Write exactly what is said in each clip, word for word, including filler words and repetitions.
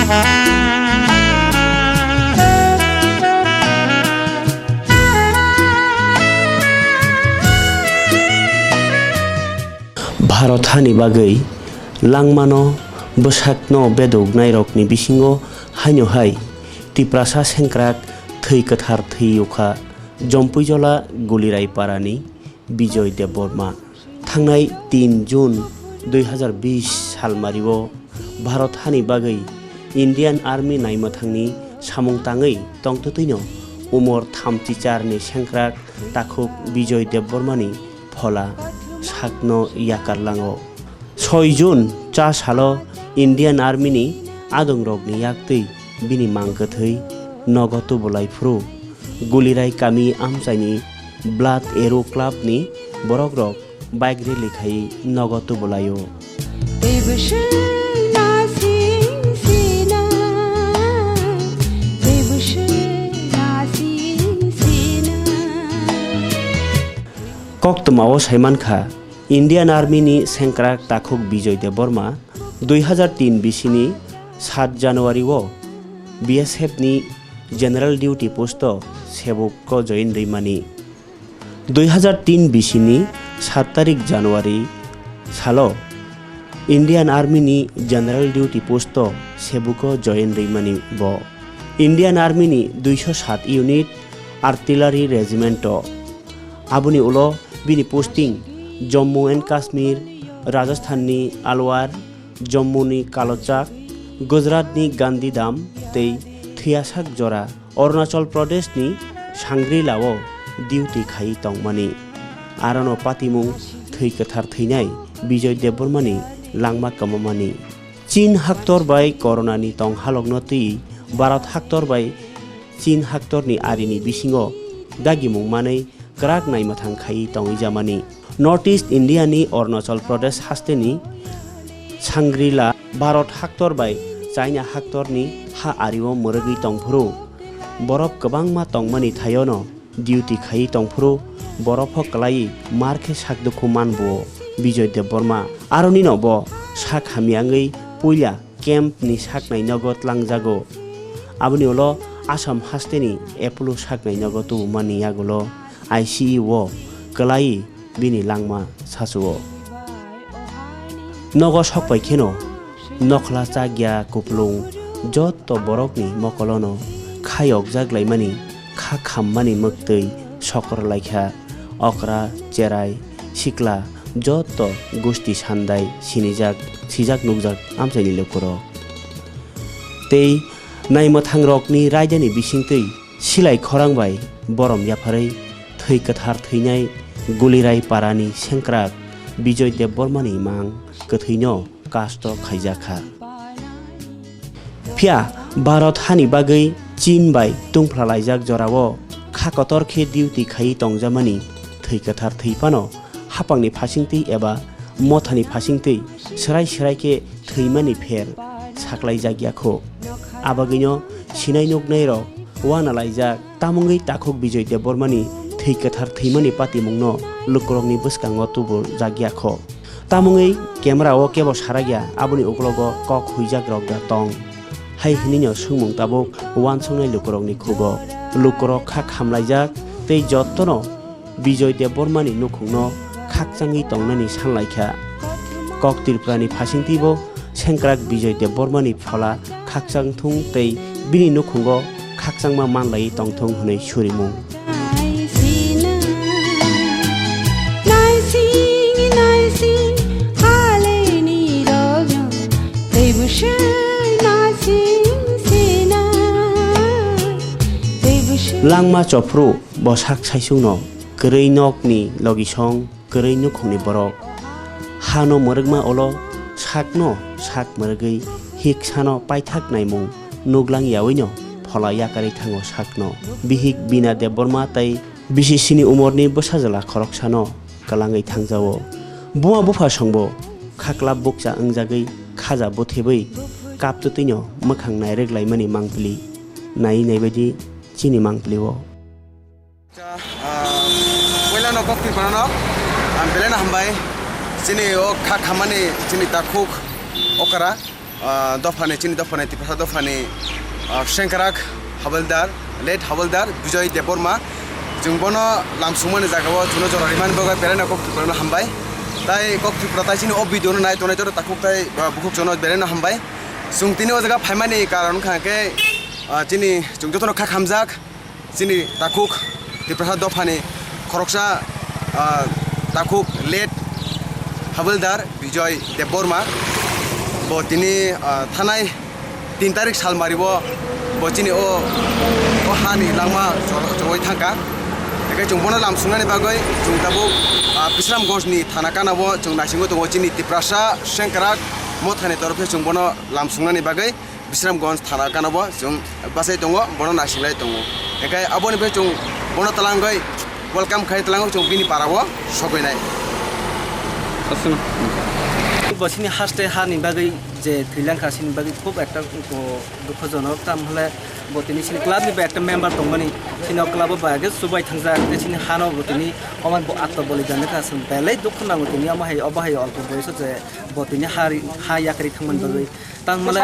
Bharat hani bagwi langmano bwsakno beduknairokni bisingo haino hai Tiprasa sengkrak thwi kwthar thwi ukha Jompuijola Gulirai parani Bijoy Debbarma. Thangnai tin June dui hazar bish salmario Bharat hani bagwi Indian Army naimwthangni samung tangwi tongtwtwino umor thamchi charni sengkrak takhuk Bijoy Debbarmani phola sakno yakarlango. Soi June cha salo Indian Army ni adongrokni yaktwi bini mang kwthwi nogo tubulai phuru Gulirai kami amchaini Blood Arrow Club ni borokrok bike rally khai nogo tubulaio. Tei bwswk nasing sina, tei bwswk nasing sina. Koktwmao saimankha, Indian Army ni sengkrak takhuk Bijoy Debbarma dui hazar tin bisini sat January o B S F ni General Duty Post o sebuk o join rwimani. Dui hazar tin bisini sat tarik January salo Indian Army ni General Duty Post o sebuk o join rwimani bo. Indian Army ni duiso sat unit Artillery Regiment o. Aboni ulo bini posting Jammu and Kashmir, Rajasthan ni Alwar, Jammu ni Kalochak, Gujarat ni Gandhidham tei thwiyasak jora Arunachal Pradesh ni Shangri-La o duty khai tongmani. Arono patimung thwi kwthar thwinai Bijoy Debbarma ni langma kwmamani. Chin haktor bai Corona ni tong halokno twi Bharat haktor bai Chin haktor ni ari ni bisingo dagimung manwi kwrak naimwthang khaiwi tongwi jamani. North East India ni Arunachal Pradesh haste ni Shangri-La Bharat haktor bai China haktor ni ha ari o mwrwgwi tongphuru borop kwbangma tongmani thaiono duty khaiwi tongphuru borok pho kwlaiwi mar khe sak dukhu manbuo Bijoy Debbarma. Aronino bo sak hamya wngwi puila camp ni saknai nogo tlangjago. Aboni ulo Assam hasteni Apollo saknai nogo tubumani yagulo I C U o kwlaiwi bini langma sachuo. Nogo sokpai kheno nokhla chakya kupulung jotto borokni mokolono khayokjak laimani, kha khammani mwktwi sokor laikha. Okra, cherai, sikla jotto gusti sandai sinijak, sijak nukjak amchaini lukurok. Tei naimwthangrokni raidani bisingtwi silai khorang bai borom yapharwi thwi kwthar thwinai Gulirai parani sengkrak Bijoy Debbarmani mang kwthwino kasto khaijakha. Phiya Bharat hani bagwi Chin bai tungphlalaijak jorao kha kotor khe duty khaiwi tongjamani thwi kwthar thwi phano hapangni phasingtwi eba mothani phasingtwi swrai swrai khe thwimani pher saklaijakya kho. Abagwino sinai nuknairok uanalaijak. Tamungwi takhuk Bijoy Debbarmani thwi kwthar thwimani patimungno lukurokni bwskango tubujak ya kho. Tamungwi camera o kebo sarak ya, aboni uklogo kok huijak rok da tong? Hai hinwino swngmung tabuk uansuknai lukurokni khugo. Lukurok kha khamlaijak tei jottono Bijoy Debbarmani nukhungno khakchangwi tongnani sanlaikha. Kok Tripurani phasingtwibo sengkrak Bijoy Debbarmani phola khakchang thung tei bini nukhungo khakchangma manlaiwi tongthung hwnwi surimung. Langma chophru bo sak saisungno kwrwi nokni logisong kwrwi nukhungni borok. Hano mwrwkma ulo sakno sak mwrwgwi hiksano paithak naimung nuklang yaui no phola yakarwi thango sakno. Bihik Bina Debbarma tei B C C ni umorni bwsajwla khoroksano kwlangwi thangjao. Buma bupha songbo khaklap bukcha wngjagwi khaja buthebwi kaptwtwino mwkhang nairwk laimani mangpili naiwi naibaidi chini mangpili o. Ah, puila no kok twi phano no, ang belai no hambai. Chini o kha khamani chini takhuk okra. ah, dophani, chini dophani, Tiprasa dophani, ah, Sengkrak Havaldar, late Havaldar Bijoy Debbarma. Chwng bono lam sungmani jagao chwngno jora rimani bagwi beraino kok Tripura no hambai. Tai kok Tripura tai chini o video no nai tongnai joto takhuk tai, ah, bukhuk chwngno beraino hambai. Chwng tini o jaga phaimani karon wngkha khe, ah, chini chwng jotono kha khamjak. Chini takhuk Tiprasa dophani khoroksa, ah, takhuk late Havaldar Bijoy Debbarma. Bo tini, ah, thanai tin tarik salmari bo, bo chini o, o hani langma choro-, choroi thangkha. Hingkhe chwng bono lam sungnani bagwi chwng tabuk, ah, Bisramganj ni thana gana o chwng naisingo tongo chini Tiprasa Sengkrak mothani torokhe chwng bono lam sungnani bagwi. Bisramganj thana gana o chwng bachai tongo, bono naisinglai tongo. Hingkhe aboni bagwi chwng bono twlangwi welcome khai twlango chwng bini para o sogwinai. Aswk. Bo chini haste hani bagwi je thwilang kha chini bagwi khub ekta dukhojonok, tam hwnle bo tini chini club ni bo ekta member tongmani, chini o club o bai khe chubai thangjak, tei chini hano bo tini oman bo atto bolidan kha, chwng belai dukhu nango tini omo hai, obo hai olpo boyoso je bo tini ha ri-, ha yakri thangmani bagwi. Tang mane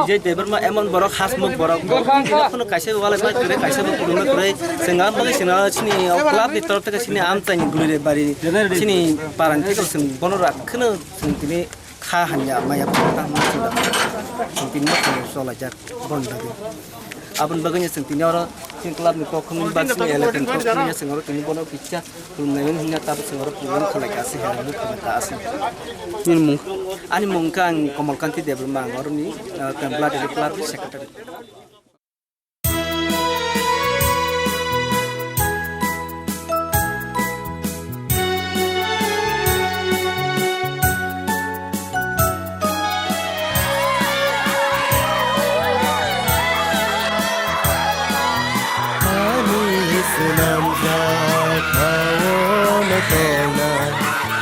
Vijay Debbarma emon borok, hasmuk borok, bo tini kheno kaisa bo walai pai kwrwi, kaisa bo kwrwngma kwrwi. Chwng ang bagwi chwng chini o club ni torof theke chini amchaini guri bari chini parang theke chwng bono rak kheno chwng tini kha hamya maya bo tang mane chwng tini ma chwng cholai jak bon bagwi. Aboni bagwi chwng tini oro chini club ni kok khumui ba chini elaka ni kok khumui chwng oro tini bono kisa Khulumnai wng hwnna tabuk chwng oro program khalai ka se hai wngwi khulumta aswk. Nini mung? Ani mung kha ang Komol Kanti Debbarma, ang oroni, ah, Kambla Daily Club ni secretary. Ani swnamjak ha-o no tongnai,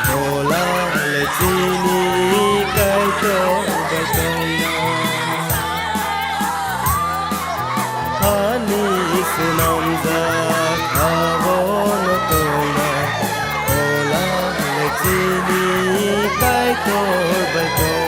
Tola le chini Kaitor bai tongnai. Ani swnamjak ha-o no tongnai, Tola le chini Kaitor bai tongnai.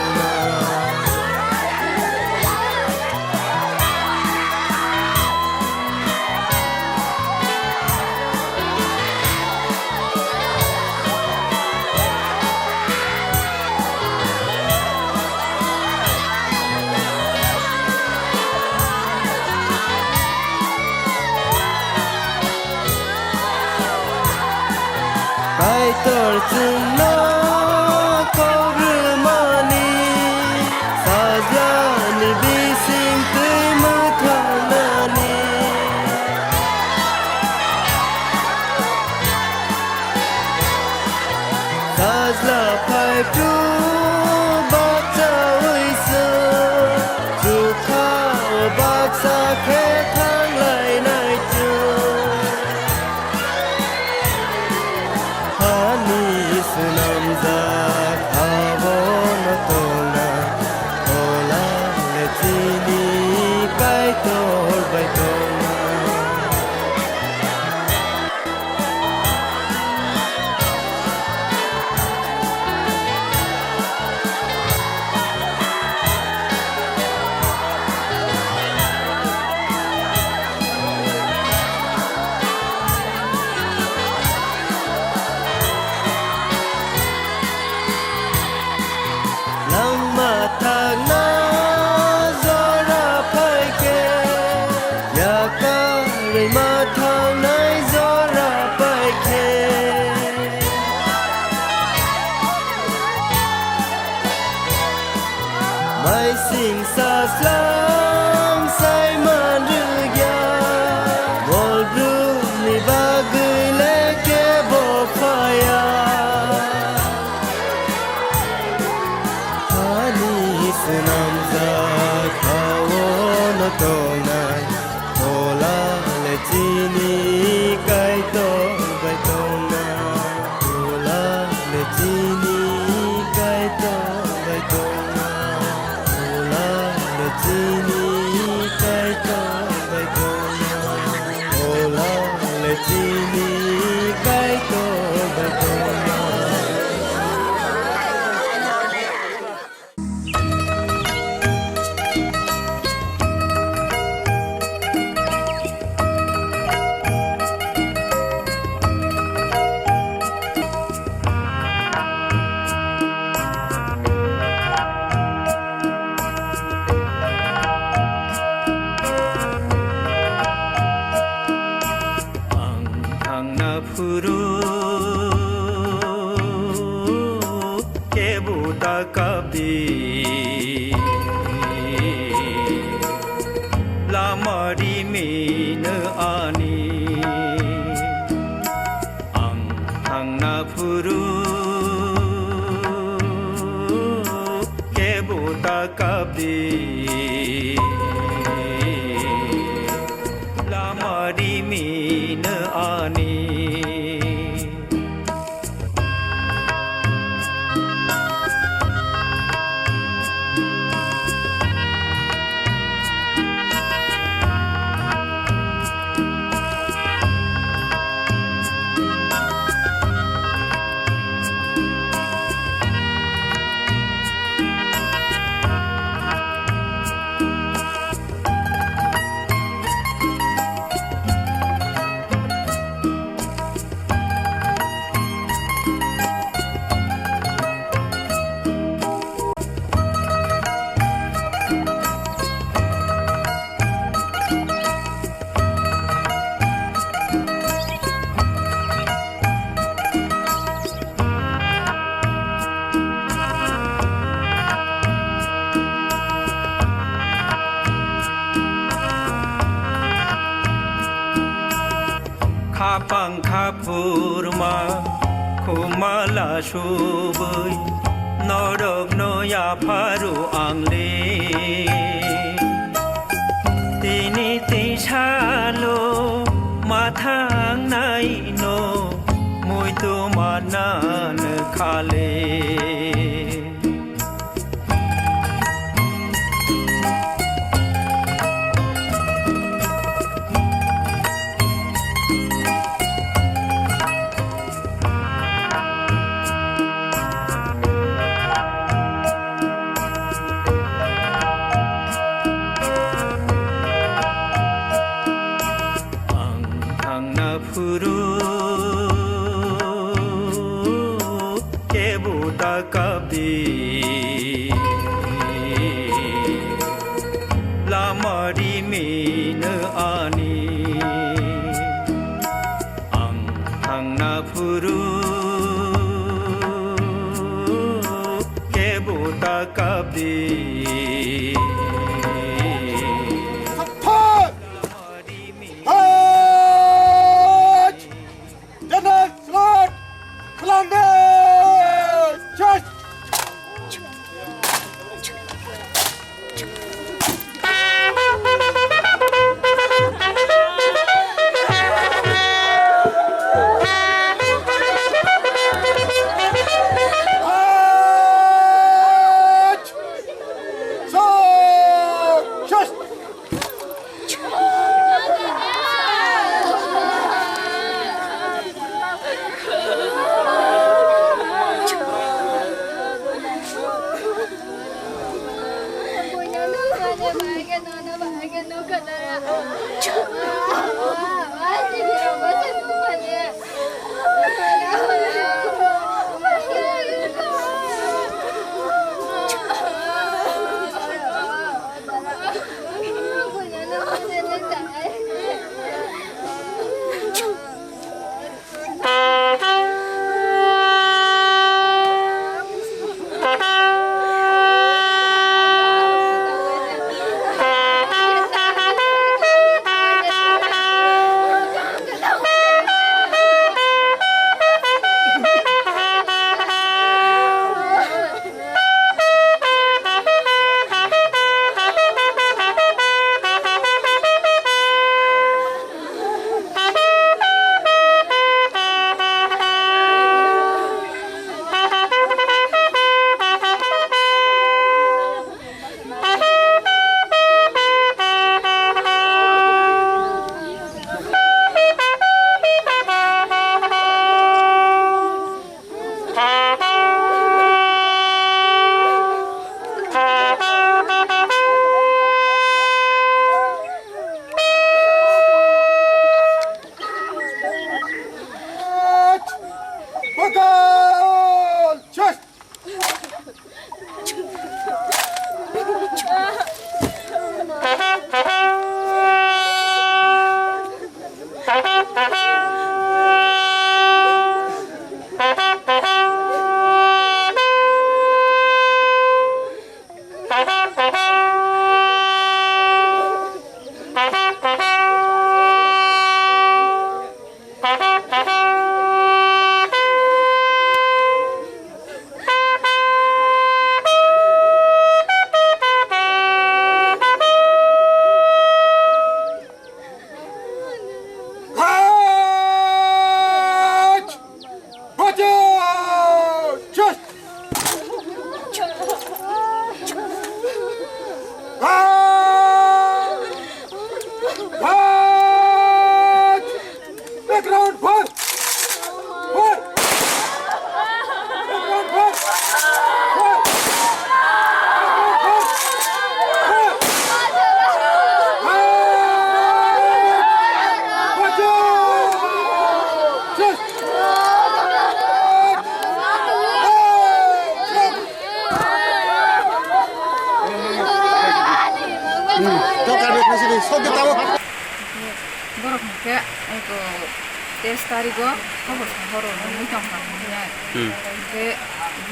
Kaitor chwngno kok rwmani, sajlani bising twi mwthangnani. Sajla phai tu bakchaui se, chukha o baksa khe thanglainai chwng. Hani swnamjak abono tongnai, Tola le chini Kaitor bai tongnai. Langma thangna jora phaikhe, yakarwi ma thangnai jora paikhe. Maising sajla sai manrwkya, mol brumni bagwi le kebo phaya. Hani swnamjak ha-o no tongnai, Tola le chini Kaitor bai tongnai. Tola le chini Kaitor bai tongnai. Tola le chini Kaitor bai tongnai. Tola le chini Kaitor bai tongnai. Lama rimino ani, ang thangna phuru kebo ta kapdi. Lama rimino ani. Khapang khaphurma khumala subui norokno yapharu angle. Tini tisalo mathangnai no muitu manan khale. Ang thangna phuru kebo ta kapdi. Lama rimino ani. Ang thangna phuru kebo ta kapdi. Thoi! Thoi! General Slot! Flandes! Charge! Hmm. To karwi khaisini, sokhe tabo. Borok hwnkhe eko teis tarigo khobor sahoro nungwi tongkha hwnwi. Hmm. Hwnkhe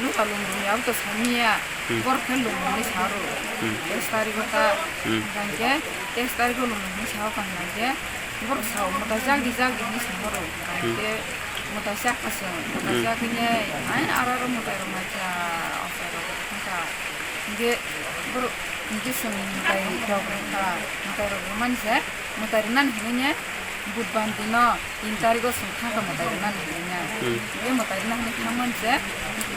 luka lungdung yabo to samiya. Hmm. Borok khe lungdungni sahoro. Hmm. Teis tarigo ta. Hmm. Hwnkhe teis tarigo lungdungni saho kaham hwnkhe borok sao mwtai jak di jak di hwnwi sahoro. Hmm. Hwnkhe mwtai jak aswk. Mwtai Hmm. jak hwnkhe ai aro aro mwtai rok naikha, ochai rok thangkha. Hwnkhe borok hwnkhe chwng mwtai rok rwkha, mwtai rok rwmani se mwtai rwnani hinwi budbar dino tin tarigo chwng thangkha mwtai rwnani hinwi. Hmm. Hwnkhe mwtai rwna hinwi thangmani se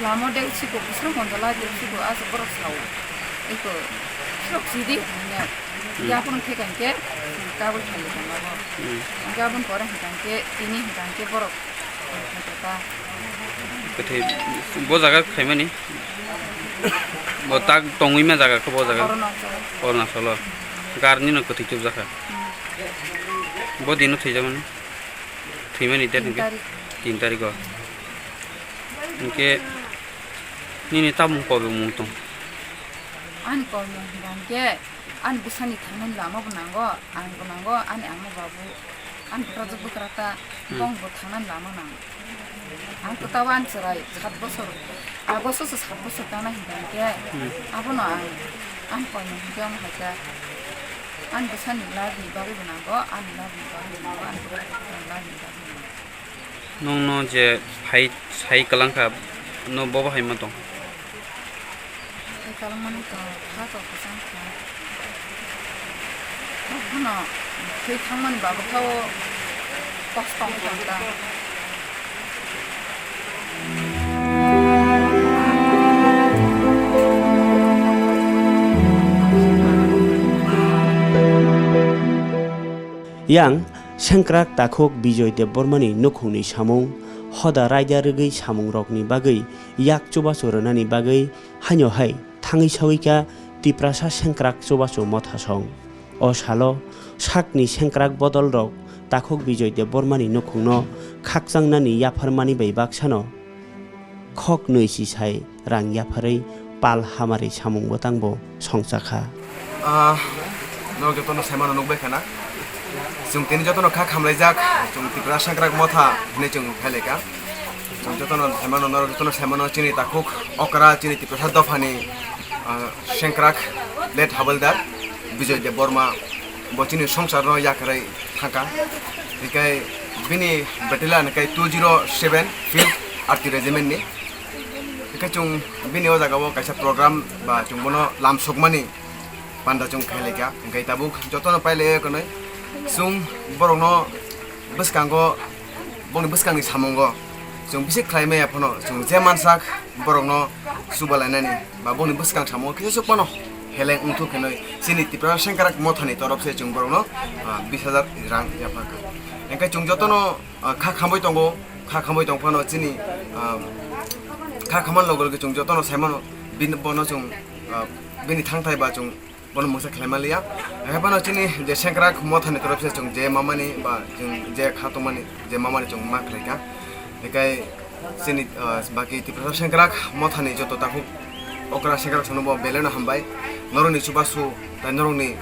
lama deuchiko bwswk mondola deuchiko aswk borok sao. Eko borok chidi hinwi. Hmm. Hwnkhe abono theka hinkhe chwng kabul thali tonglago. Hmm. Hwnkhe aboni pore hinkhe tini hinkhe borok Kwthwi bo jaga khaimani? Bo tak tongwi ma jaga khe bo jaga? Arunachal. Arunachal o. Garni no kwthwi chupjakha. Hmm. Bo dino thwijakmani? Thwimani date Tin hwnkhe? Tarik. Tin tarikh o. Hwnkhe nini tamung kobe mung tong? Ani kormo hwnkhe ani bwsani thangnani lama bo nango, ang bo nango, ani ama babu, ani bwkrajwk bwkrata, Hmm. bong bo thangnani lama nango. Ang kwtao ani chwrai sat bosor, August o sat bosor tana hinkha hinkhe, Hmm. abono ang, ang koimung hinkhe omo hai khe, ani bwsani love ni bagwi bo nango, ani love ni bagwi bo nango, ani bwkrajwk bwkrani love ni bagwi bo nango. Nwng no je phai sai kwlang kha, no bo bo hai ma tong? Hai kwlwngmani to kha to kwchang kha. Bono thwi thangmani bago thaio kosto wng kha ta. Yang sengkrak takhuk Bijoy Debbarmani nukhungni samung, hoda raida rwgwi samungrokni bagwi yak chubachu rwnani bagwi haino hai thangwi saui kha Tiprasa sengkrak chubachu mothasong. O salo sakni sengkrak bodolrok takhuk Bijoy Debbarmani nukhungno khakchangnani yapharmani bai baksano khok nwi si sai rang yapharwi pal hamari samung bwtangbo songchakha. Ah, norok jotono saimano nukbai khana. Chwng tini jotono kha khamlaijak, chwng Tripura Sengkrak Motha hinwi chwng phailaikha. Chwng jotono saimano, norok jotono saimano chini takhuk okra chini Tiprasa dophani, ah, sengkrak late Havildar Bijoy Debbarma bo chini songsarno yakarwi thangkha. Hinkhe bini battalion hinkhe two zero seven Field Artillery Regiment ni. Hinkhe chwng bini o jaga o kaisa program ba chwng bono lamsokmani panda chwng khailai kha. Hinkhe tabuk jotono pailai kwnwi chwng borokno bwskango, boni bwskangni samungo chwng bisi khlai maya phano chwng je mansak borokno chubalainani ba boni bwskang samungo kisa chuk phano heleng wngthuk hinwi chini Tripura Sengkrak Mothani torop se chwng borokno, ah, bis hajar rang yapharkha. Hinkhe chwng jotono ah, kha khamwi tongo, kha khamwi tong phano chini, ah, kha khamani loge loge chwng jotono sai mano, bini, bono chwng, ah, bini thangthai ba chwng bono mungsa khlai manliya. Hai phano chini je Sengkrak Mothani torop se chwng je mamani ba chwng je kha tongmani je mamani chwng ma khlai kha. Hinkhe chini, ah, baki Tiprasa Sengkrak Mothani joto takhuk okra sengkrak sono bo belai no hambai. Norokni chubachu tai norokni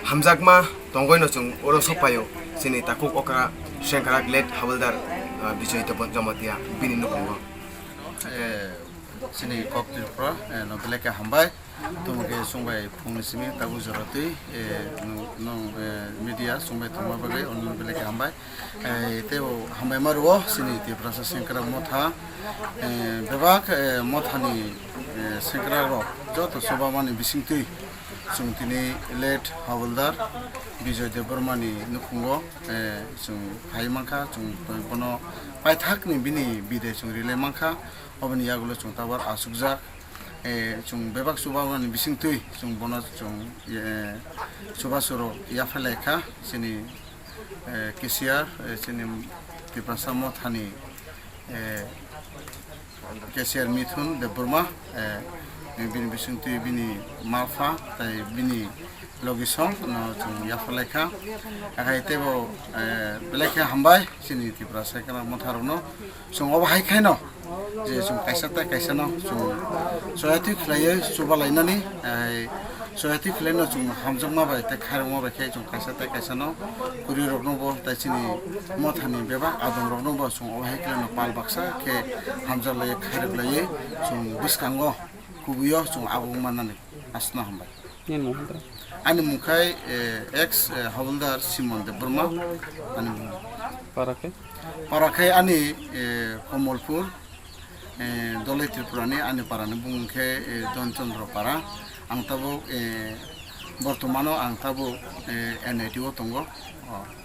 hamjakma tongwi no chwng oro sok phaio, chini takhuk okra sengkrak late Havildar, ah, Bijoy Debbarma Jamatia bini nukhungo. Eh, chini kok Tripura, eh, no belai khe hambai. Tumungkhe chwngbai phungni simi tabuk jora twi, eh, nwng, nwng, eh, media chwngbai thangma bagwi ono belai khe hambai. Eh, teibo hambai ma rwo chini Tiprasa Sengkrak Motha, eh, bebak, eh, mothani, eh, sengkrak rok joto chubamani bisingtwi chwng tini late Havildar Bijoy Debbarmani nukhungo, eh, chwng phai mankha, chwng bono paithakni bini bidai chwng rilai mankha, oboni yagulo chwng tabuk achukjak, eh, chwng bebak chubamani bisingtwi chwng bono chwng, eh, chubachu rok yapharlai kha chini, eh, cashier, eh, chini Tiprasa Mothani, eh, cashier Mithun Debbarma, eh, bini bisingtwi bini ma pha tai bini logisong no chwng yapharlai kha. Akhai teibo, eh, belai khe hambai chini Tiprasa Sengkrak Motha rokno. Chwng obo hai khaino je chwng kaisa tei kaisa no chwng soyatwi khlaiwi chubalainani, eh, Soyati khlaino chwng hamjakma bai tei khairokma bai khe chwng kaisa tei kaisano kwrwirokno bo tei chini mothani bebak adongrokno bo chwng o hai khlaino pal baksa khe hamjaklaiwi khairoklaiwi chwng bwskango kubuio chwng abo wngmannani asno hambai. Nini mung khe? Ani mung khai, eh, ex, eh, Havildar Simon Debbarma, ani mung. Para khe? Para khai ani, eh, Komolpur, eh, Dolai Tripurani ani parani bumung khe, eh, Don Chandra Para. Ang tabuk, eh, bortomano ang tabuk, eh, N I T o tongo. Oh.